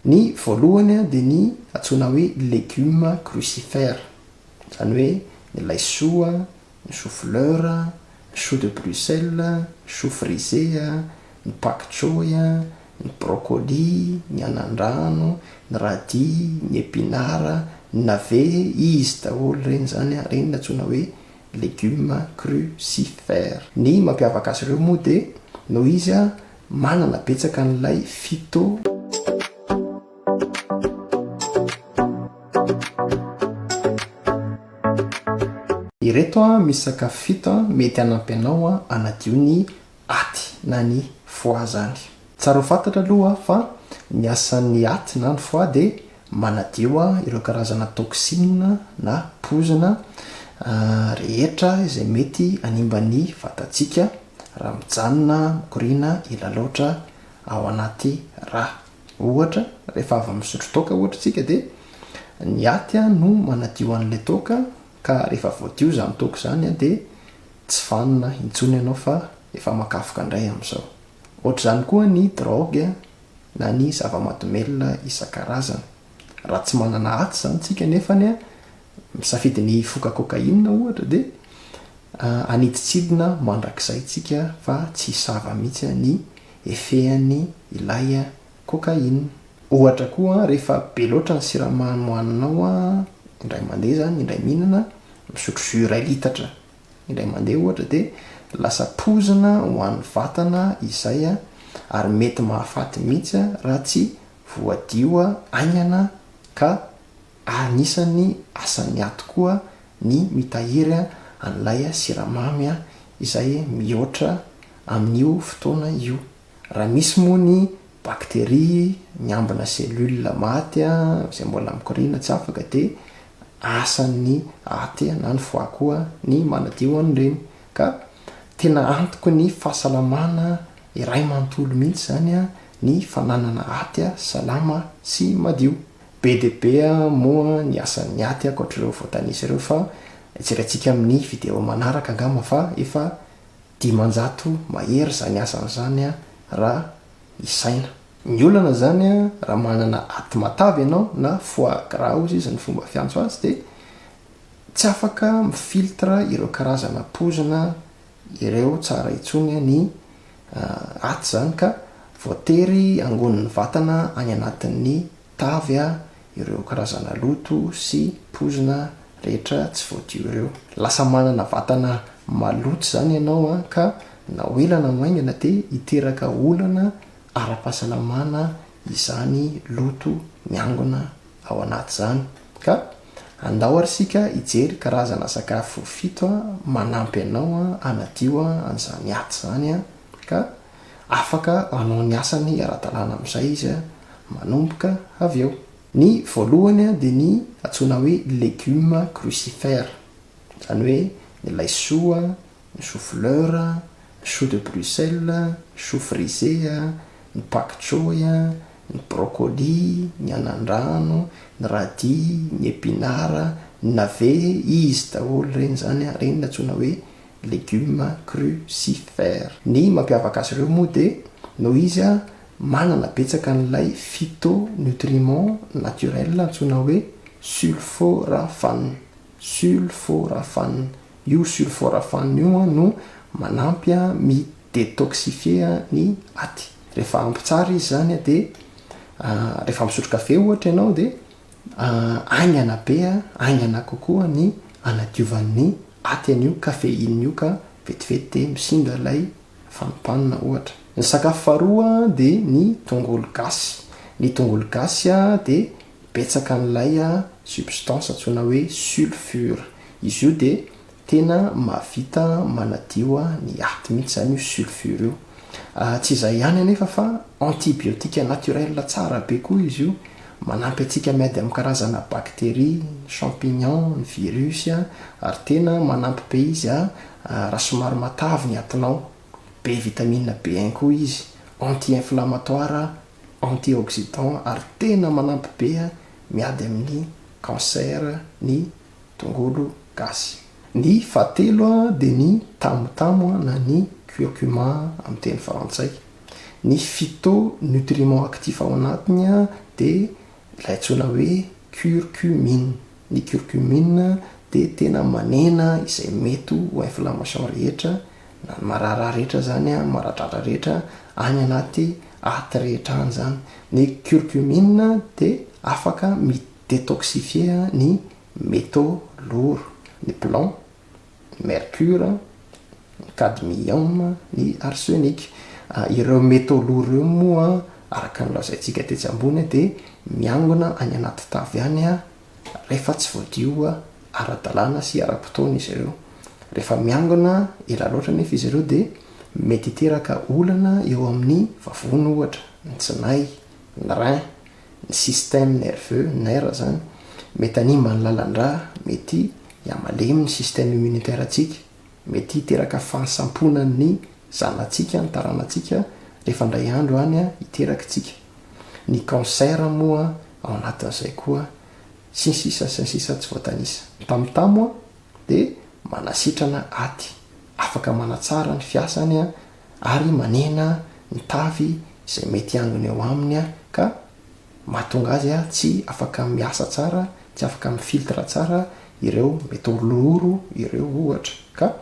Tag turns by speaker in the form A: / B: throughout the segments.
A: Ny voalohany dia ny antsoina hoe légumes crucifères, izany hoe ny laisoa, ny chou fleur, ny chou de Bruxelles, ny chou frisé, ny pak choy, ny brocoli, ny anandrano, ny radis, ny épinard, ny navet, izy daholo ireny izany, ireny no antsoina hoe légumes crucifères. Ny mampiavaka azy ireo moa dia noho izy manana betsaka an'ilay phyto. Ireto misy sakafo fito mety hanampy anao hanadio ny aty na ny foie zany. Tsara ho fantatra aloha fa ny asan'ny aty na ny foie dia manadio ireo karazana toxine na poizina rehetra izay mety hanimba ny vatantsika raha mijanona mikoriana ela loatra ao anaty rà. Ohatra, rehefa avy misotro toaka ohatra isika dia ny aty no manadio an'ilay toaka ka rehefa voadio izany toaka izany dia tsy vanona intsony ianao fa efa makafoka indray amin'izao. Ohatr'izany koa ny drogue na ny zava-mahadomelina isan-karazany. Raha tsy manana aty izany tsika nefany misafidy ny hifoka cocaïne ohatra dia hanidintsidina mandrakizay tsika fa tsy hisava mihitsy ny effet-ny ilay cocaïne. Ohatra koa rehefa be loatra ny siramamy hohaninao indray mandeha izany, indray mihinana, misotro jus iray litatra Indray mandeha ohatra dia lasa poizina ho an'ny vatana izay ary mety mahafaty mihitsy raha tsy voadio haingana ka anisan'ny asan'ny aty koa ny mitahiry an'ilay siramamy izay mihoatra amin'io fotoana io. Raha misy moa ny bakteria miambina cellule maty izay mbola mikoriana tsy afaka dia asan'ny aty na ny foie koa ny manadio an'ireny ka tena antoky ny fahasalamana iray manontolo mihitsy izany ny fananana aty salama sy madio. Be dia be moa ny asan'ny aty ankoatr'ireo voatanisa ireo fa jerentsika amin'ny video manaraka angamba fa efa 500 mahery izany asany izany raha isaina. Ny olana izany raha manana aty matavy ianao na foie gras hozy izy ny fomba fiantso azy dia tsy afaka mi-filtre ireo karazana poizina ireo tsara intsony ny aty izany ka voatery angonin'ny vatana any anatin'ny tavy ireo karazana loto sy poizina rehetra tsy voadio ireo. Lasa manana vatana maloto izany ianao ka na ho ela na ho haingana dia hiteraka olana ara-pahasalamana izany loto miangona ao anaty izany. Ka andao ary isika hijery karazana sakafo fito manampy anao hanadio an'izany aty izany ka afaka hanao ny asany ara-dalàna amin'izay izy manomboka avy eo. Ny voalohany dia ny antsoina hoe légumes crucifères, izany hoe ny laisoa, ny chou fleur, ny chou de Bruxelles, ny chou frisé, ny pak choy, ny brocoli, ny anandrano, ny radis, ny épinard, ny navet, izy daholo ireny izany, ireny no antsoina hoe légumes crucifères. Ny mampiavaka azy ireo moa dia noho izy manana betsaka an'ilay phytonutriment naturel antsoina hoe sulforaphane, sulforaphane. Io sulforaphane io no manampy mi-detoxifier ny aty. Rehefa ampy tsara izy izany dia rehefa misotro kafe ohatra ianao dia haingana be, haingana kokoa ny hanadiovan'ny aty an'io caféine io ka vetivety dia misinda ilay fanompanina ohatra. Ny sakafo faharoa dia ny tongolo gasy. Ny tongolo gasy dia betsaka an'ilay substance antsoina hoe sulfure. Izy io dia tena mahavita manadio ny aty mihitsy izany io sulfure io. Tsy izay ihany anefa fa antibiotique naturel tsara be koa izy io. Manampy antsika miady amin'ny karazana bactéries, ny champignons, ny virus ary tena manampy be izy raha somary matavy ny atinao. Be vitamine B1 koa izy, anti-inflammatoire, antioxydant ary tena manampy be miady amin'ny cancer ny tongolo gasy. Ny fahatelo dia ny tamotamo na ny curcuma amin'ny teny frantsay. Ny phyto-nutriments actifs ao anatiny. dia ilay antsoina hoe curcumine. Ny curcumine dia tena manena izay mety ho inflammation rehetra na ny mararà rehetra zany an, maradratra rehetra any anaty aty rehetra any zany. Ny curcumine dia afaka mi-detoxifier ny métaux lourds, ny plomb, ny mercure, ny cadmium, ny arsenic. Ireo métaux lourds ireo moa araka ny lazaintsika tetsy ambony dia miangona any anaty tavy any rehefa tsy voadio ara-dalàna sy ara-potoana izy ireo. Rehefa miangona ela loatra anefa izy ireo dia mety hiteraka olana eo amin'ny vavony ohatra, ny tsinay, ny rein, ny système nerveux, nerf zany, mety hanimba ny lalan-drà, mety hihamalemy ny système immunitaire antsika, mety hiteraka fahasamponan'ny zanatsika, ny taranantsika rehefa indray andro any hiteraka tsika. Ny cancer moa ao anatin'izay koa, sy ny sisa sy ny sisa tsy voatanisa. Ny tamotamo dia manasitrana aty, afaka manatsara ny fiasany ary manena ny tavy izay mety hiangona eo aminy ka mahatonga azy tsy afaka miasa tsara, tsy afaka mi-filtre tsara ireo mety ho loro ireo ohatra. Ka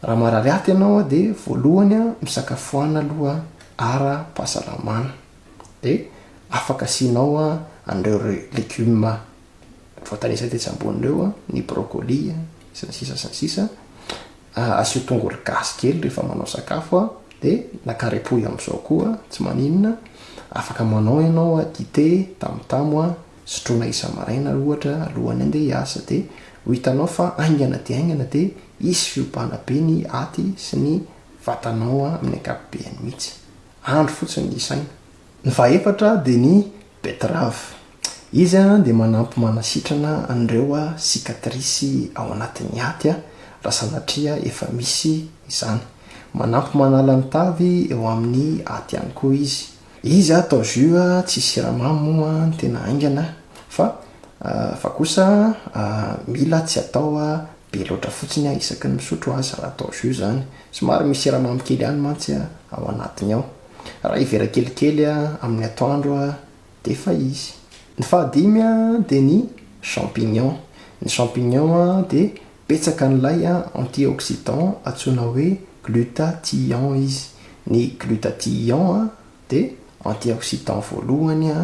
A: raha marary aty ianao dia voalohany misakafoana aloha ara-pahasalamana dia afaka asianao an'ireo legioma voatanisa tetsy ambony ireo, ny brocoli sy ny sisa sy ny sisa. Asio tongolo gasy kely rehefa manao sakafo dia na karepoy amin'izao koa tsy maninona. Afaka manao ianao dite tamotamo sotroina isa-maraina ohatra alohan'ny handeha hiasa dia ho hitanao fa haingana dia haingana dia hisy fiobana be ny aty sy ny vatanao amin'ny ankapobeny mihitsy. Andro fotsiny ny isaina. Ny fahaefatra dia ny betterave. Izy dia manampy manasitrana an'ireo cicatrice ao anatin'ny aty raha sanatria efa misy izany. Manampy manala ny tavy eo amin'ny aty ihany koa izy. Izy atao jus tsisy siramamy moa no tena haingana fa fa kosa mila tsy atao be loatra fotsiny isaky ny misotro azy raha atao jus izany. Somary misy siramamy kely ihany mantsy ao anatiny ao. Iray vera kelikely amin'ny atoandro dia efa izy. Ny fahadimy dia ny champignon. Ny champignon dia betsaka an'ilay antioxydant antsoina hoe glutathion izy. Ny glutathion dia antioxydant voalohany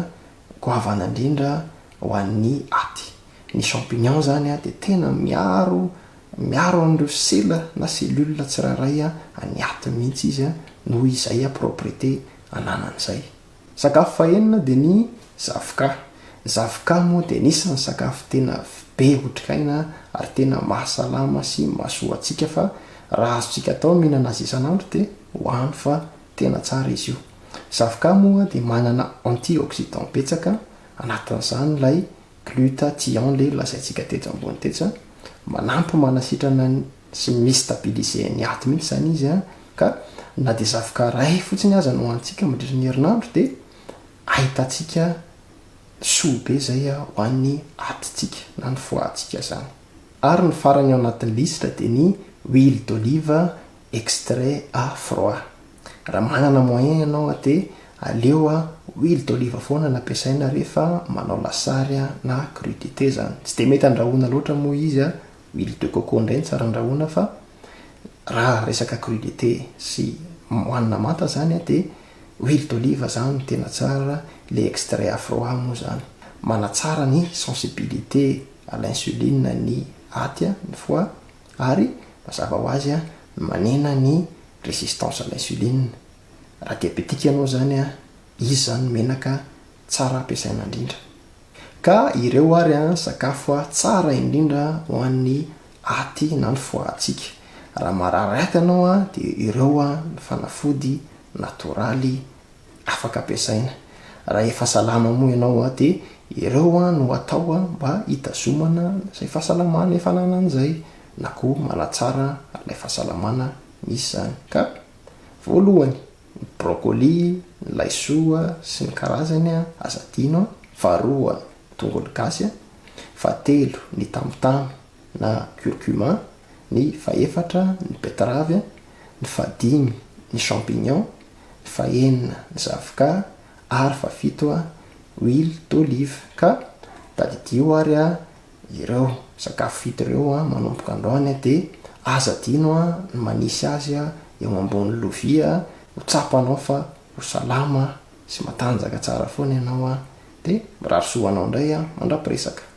A: goavana indrindra ho an'ny aty. Ny champignon izany dia tena miaro miaro an'ireo sela na cellule tsirairay any aty mihitsy izy noho izay propriété ananany izay. Sakafo fahenina dia ny zavoka. Ny zavoka moa dia anisan'ny sakafo tena be otrikaina ary tena mahasalama sy mahasoa antsika fa raha azontsika atao mihinana azy isan'andro dia hohano fa tena tsara izy io. Zavoka moa dia manana antioxydant betsaka, anatin'izany ilay glutathion le lazaintsika tetsy ambony tetsy, manampy manasitrana sy mi-stabiliser ny aty mihitsy izany izy ka na dia zavoka iray fotsiny aza no hohanintsika mandritra ny herinandro dia ahitantsika soa be izay ho an'ny atintsika na ny foie-ntsika izany. Ary ny farany ao anatin'ny lisitra dia ny huile d'olive extrait à froid. Raha manana moyen ianao dia aleo huile d'olive foana no ampiasaina rehefa manao lasary na crudité izany. Tsy dia mety andrahoina loatra moa izy, huile de coco indray no tsara andrahoina fa raha resaka crudité sy hohanina manta izany dia huile d'olive izany no tena tsara, ilay extrait à froid moa izany. Manatsara ny sensibilité à l'insuline ny aty, ny foie ary mazava ho azy manena ny résistance à l'insuline. Raha diabetika ianao izany izy izany no menaka tsara ampiasaina indrindra. Ka ireo ary sakafo tsara indrindra ho an'ny aty na ny foie-ntsika. Raha marary aty ianao dia ireo ny fanafody natoraly afaka ampiasaina. Raha efa salama moa ianao dia ireo no atao mba hitazomana izay fahasalamana efa ananana izay na koa manatsara ilay fahasalamana misy izany. Ka voalohany, ny brocoli, ny laisoa sy ny karazany aza adino, faharoa ny tongolo gasy, fahatelo ny tamotamo na curcuma, ny fahefatra ny betterave, ny fahadimy ny champignon, ny fahenina ny zavoka ary fahafito huile d'olive. Ka tadidio ary ireo sakafo fito ireo manomboka androany dia aza adino ny manisy azy eo ambony lovia, ho tsapanao fa ho salama sy matanjaka tsara foana ianao dia mirary soa ho anao indray mandra-piresaka.